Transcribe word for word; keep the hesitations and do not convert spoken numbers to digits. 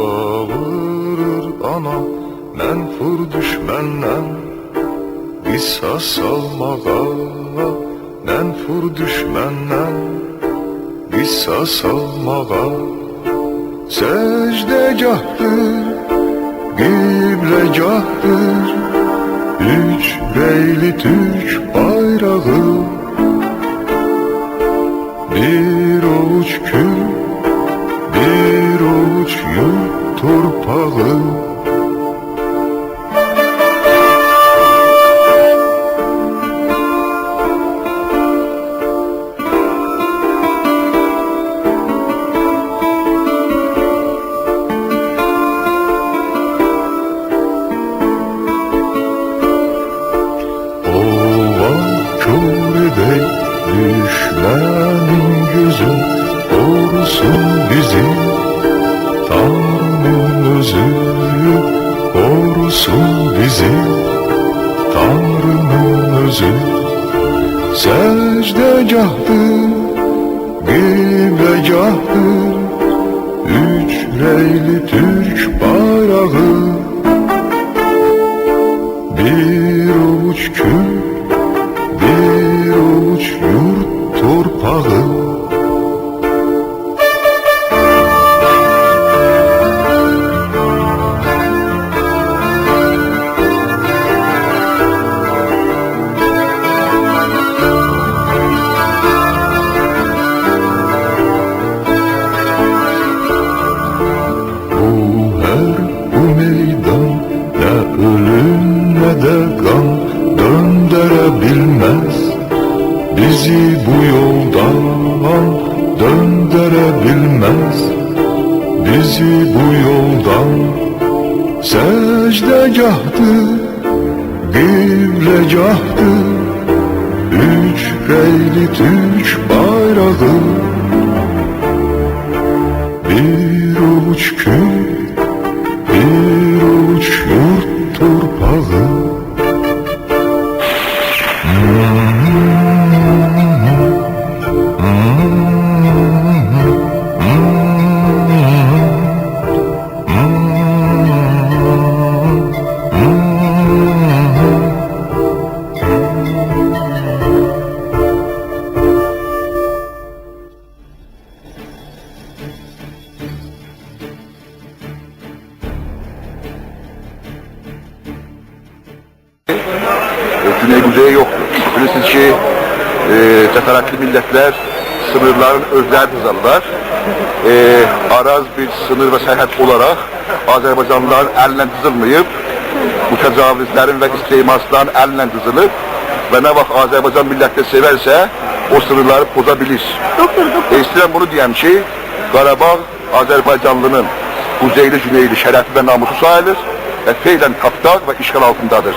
باغیریر آنا منفور دوشمندن قصاص آلماغا، منفور دوشمندن قصاص آلماغا. سجده‌گاهدیر، قبله‌گاهدیر اوچ رنگلی تورک بایراغی. بیر اوووج کول، بیر اوووج یورد تورپاغی. اووا، کور ائدک دوشمنین گؤزون، قوروسون بیزی تانری‌نین اؤزو، قوروسون بیزی تانری‌نین اؤزو. سجده‌گاهدیر، قبله‌گاهدیر اوچ رنگلی تورک بایراغی. بیر اوووج کول، بیر اوووج یورد تورپاغی. بو هر بو میدان، نه اؤلوم، نه ده قان دؤندره بیلمز بیزی بو یولدان، دؤندره بیلمز بیزی بو یولدان. سجده‌گاهدیر، قبله‌گاهدیر اوچ رنگلی تورک بایراغی. بیر اوووج کول، بیر اوووج یورد تورپاغی. E, güney-kuzey yoktur. Bilirsiniz ki, e, cesaretli milletler sınırların özleri düzerler. E, Araz bir sınır ve serhet olarak Azerbaycanlıların eliyle düzülmeyip, mütecavizlerin ve istismarcıların eliyle düzülüp ve ne vaxt Azerbaycan milleti severse o sınırları pozabilir. Doktor, doktor. E, istedim bunu diyeyim ki, Karabağ Azerbaycanlının kuzeyli, güneyli şerefi ve namusu sayılır ve fiilen tapdaq ve işgal altındadır.